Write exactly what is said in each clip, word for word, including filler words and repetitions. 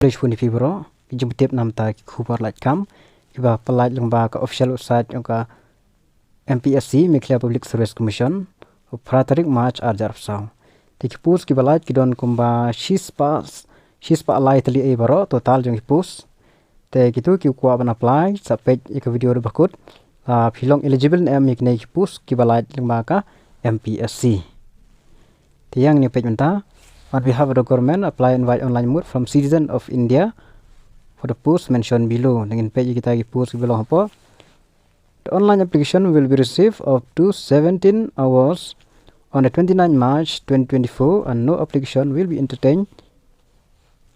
Khublei shibun ïa phi baroh, ki jingpyntip namta ki khubor lait kam kiba pynlait lyngba ka official website jong ka M P S C, Meghalaya Public Service Commission, ha phra tarik March ar hajar arphew saw. Te ki post kiba lait ki don kumba shispah, shispah lai tylli ei baroh total jong ki post. Te kito ki kwah ban apply, sa peit ïa ka video ba kut, ah, phi long eligible ne em ïa kine ki post kiba lait lyngba ka M P S C. Te ïa ngin peit mynta, on behalf of the government, apply via online mode from citizen of India for the post mentioned below. Te ngin peit ïa kita ki post kiba long hapoh. The online application will be received up to seventeen hours on the twenty-ninth March twenty twenty-four and no application will be entertained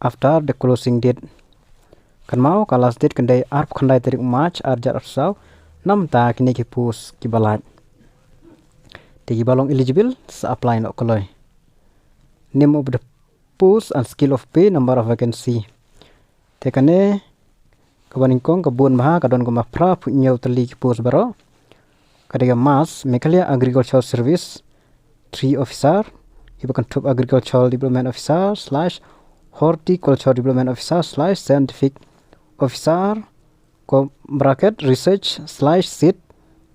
after the closing date. Kynmaw, ka last date kan dei arphew khyndai tarik March ar hajar arphew saw namta kine ki post kiba lait. Te kiba long eligible sa apply noh kloi. Name of the post and scale of pay, number of vacancy. Te kane kaba nyngkong ka bun bha ka don kumba phra phew hynñiew tylli ki post baroh. Ka dei ka MAS, Meghalaya Agricultural Service three officer, kiba kynthup Agricultural Development Officer slash Horticulture Development Officer slash Scientific Officer, ko bracket research slash seed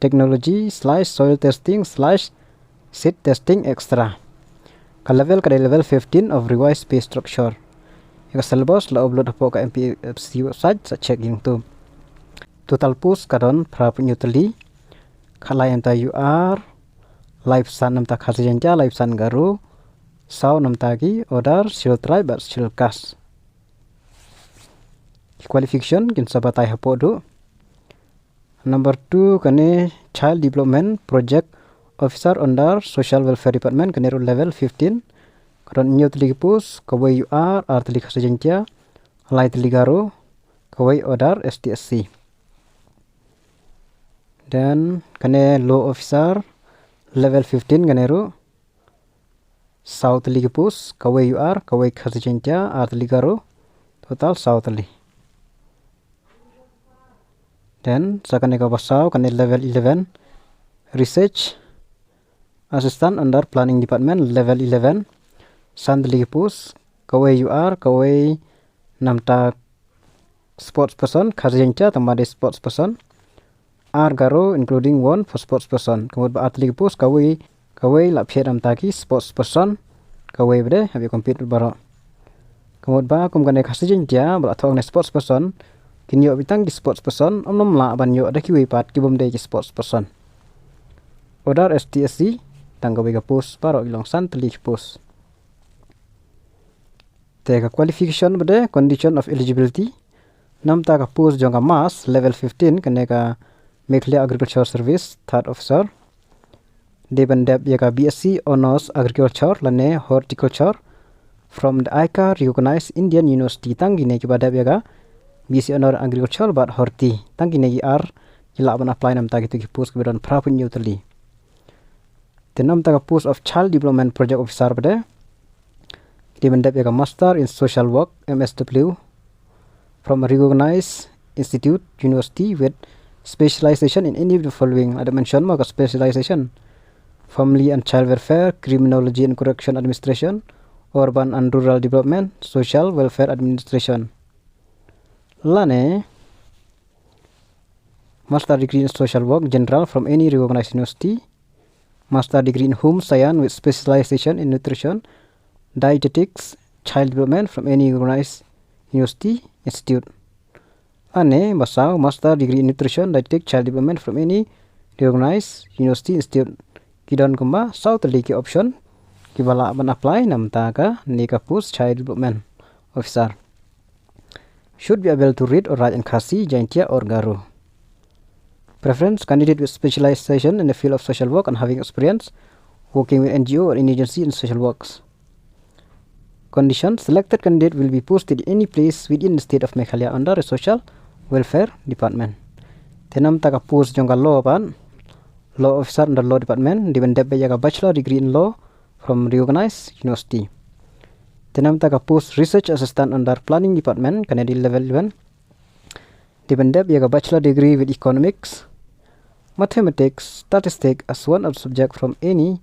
technology slash soil testing slash seed testing extra. Ka level ka dei level fifteen of revised pay structure. Ïa ka syllabus la upload hapoh ka M P S C website, sa check ïa u. Total post ka don phra phew hynñiew tylli. Khatlai namta U R, laiphew san namta Khasi Jaiñtia, laiphew san Garo, saw namta ki other Scheduled Tribe bad Scheduled Caste. Ki qualification kin sa batai hapoh duh. Number two kane Child Development Project Officer under Social Welfare Department, kane ruh level fifteen. Ka don hynñiew tylli ki post, kawei U R, ar tylli Khasi Jaiñtia, lai tylli Garo, kawei other S T S C. Then kane Law Officer level fifteen kane ruh, saw tylli ki post, kawei U R, kawei Khasi Jaiñtia, ar tylli Garo, total saw tylli. Then sa kane kaba saw, kane level eleven, Research Assistant under Planning Department, level eleven, san tylli ki post, kawei U R, kawei namta sports person, Khasi Jaiñtia tang ba dei sports person, ar Garo, including one for sports person. Ka mut ba ar tylli ki post, kawei, kawei la phiah namta ki sports person, kawei ba dei hap ïa compete baroh. Ka mut ba kum kane Khasi Jaiñtia ba la thoh ne sports person, kin ïoh beit tang ki sports person, ym nym lah ban ïoh da kiwei pat ki bym dei ki sports person. Other S T S C, tang kawei ka post, baroh ki long san tylli ki post. Te ka qualification ba dei, condition of eligibility, namta ka post jong ka MAS level fifteen, kane ka Meghalaya Agricultural Service third officer, dei ban dep ïa ka B S c Honours Agriculture lane Horticulture from the ICAR recognized Indian university. Tang kine kiba dep ïa ka B S c Honours Agriculture bad Horti, tang kine ki ar ki lah ban apply namta kito ki post kiba don phra phew hynñiew tylli. Te namta ka post of Child Development Project Officer ba dei, dei ban dep ïa ka Master in Social Work, M S W, from a recognized institute, university with specialization in any of the following. La dep mention mo ka specialization: Family and Child Welfare, Criminology and Correction Administration, Urban and Rural Development, Social Welfare Administration. Lane Master degree in Social Work General from any recognized university. Master degree in Home Science with specialization in Nutrition, Dietetics, Child Development from any recognized university, institute. Lane ba saw, Master degree in Nutrition, Dietetics, Child Development from any recognized university, institute. Ki don kumba saw tylli ki option kiba lah ban apply namta kane ka post Child Development Officer. Should be able to read or write in Khasi, Jaintia or Garo. Preference: candidate with specialization in the field of social work and having experience working with N G O or any agency in social works. Condition: selected candidate will be posted in any place within the state of Meghalaya under the Social Welfare Department. Te namta ka post jong ka Law pat, Law Officer under Law Department, dei ban dep beit ïa ka Bachelor degree in Law from recognized university. Te namta ka post Research Assistant under Planning Department, kane dei level eleven, dei ban dep ïa ka Bachelor degree with Economics, Mathematics, Statistics as one of the subject from any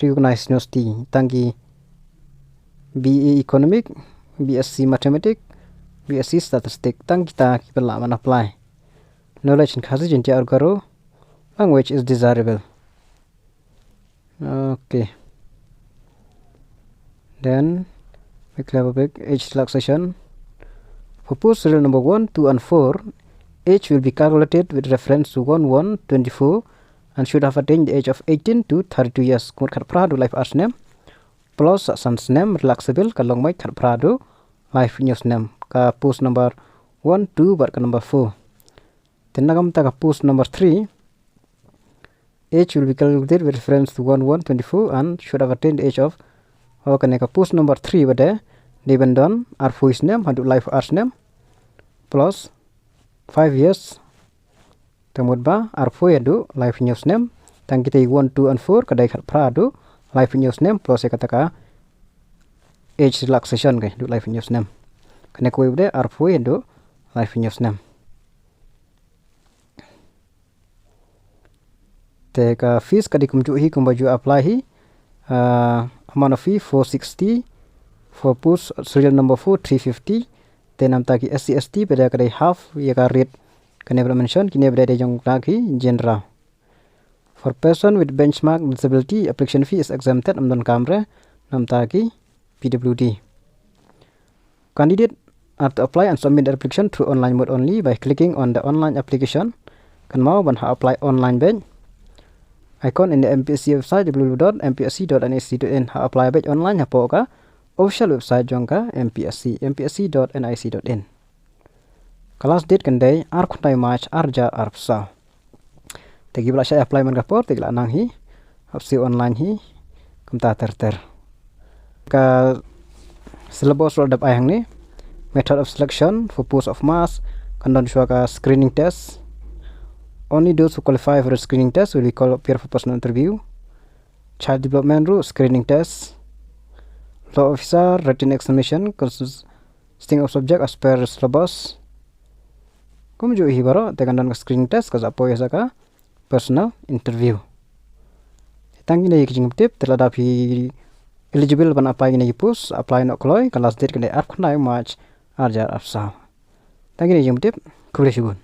recognized university. Tang ki B A Economic, B S C Mathematics, B S C Statistics, tang kita kiba lah ban apply. Knowledge in Khasi, Jaintia or Garo language is desirable. Okay. Then we clear big age relaxation. For post serial number one, two and four, age will be calculated with reference to one one twenty-four and should have attained the age of eighteen to thirty-two years. Ka mut khatphra haduh laiphew ar snem plus san snem relaxable, ka long beit khatphra haduh laiphew hynñiew snem. Ka post number one, two bad ka number four. Te na ka bynta ka post number three, age will be calculated with reference to one one twenty-four and should have attained the age of, oh, kane ka post number three ba dei, dei ban don arphew snem haduh laiphew ar snem plus five years. Te mut ba arphew haduh laiphew hynñiew snem. Tang kita i one, two and four ka dei khatphra haduh laiphew hynñiew snem plus ïa kata ka age relaxation ka haduh laiphew hynñiew snem. Kane kawei ba dei arphew haduh laiphew hynñiew snem. Te ka fees ka dei kumjuh hi kumba ju apply hi. Ah, amount of fee four sixty, for post serial number four, three fifty. Te namta ki S C S T ba dei ka dei half ïa ka rate kane ba la mention, kine ba dei dei jong ka ki general. For person with benchmark disability, application fee is exempted, ym donkam re namta ki P W D. Candidate are to apply and submit the application through online mode only by clicking on the online application. Kynmaw ban ha apply online beit. Icon in the M P S C website, W W W dot M P S C dot N I C dot in, ha apply beit online hapoh ka official website jong ka M P S C, M P S C dot N I C dot in. Ka last date kan dei arphew khyndai March ar hajar arphew saw. Te kiba la shah apply man ka por te ki la nang hi, hap siew online hi kumta ter ter. Ka syllabus ruh la dep ai hangne. Method of selection for post of mass, kan don shuwa ka screening test. Only those who qualify for the screening test will be called appear for personal interview. Child development ruh screening test. Law officer, written examination consisting of subject as per syllabus. Kumjuh hi baroh te kan don ka screening test, ka sa poi sa ka personal interview. Tang kine ki jingtip, te lada phi eligible ban apply kine ki post, apply noh kloi. Ka last date ka dei arphew khyndai March ar hajar arphew saw. Tang kine ki jingtip, khublei shibun.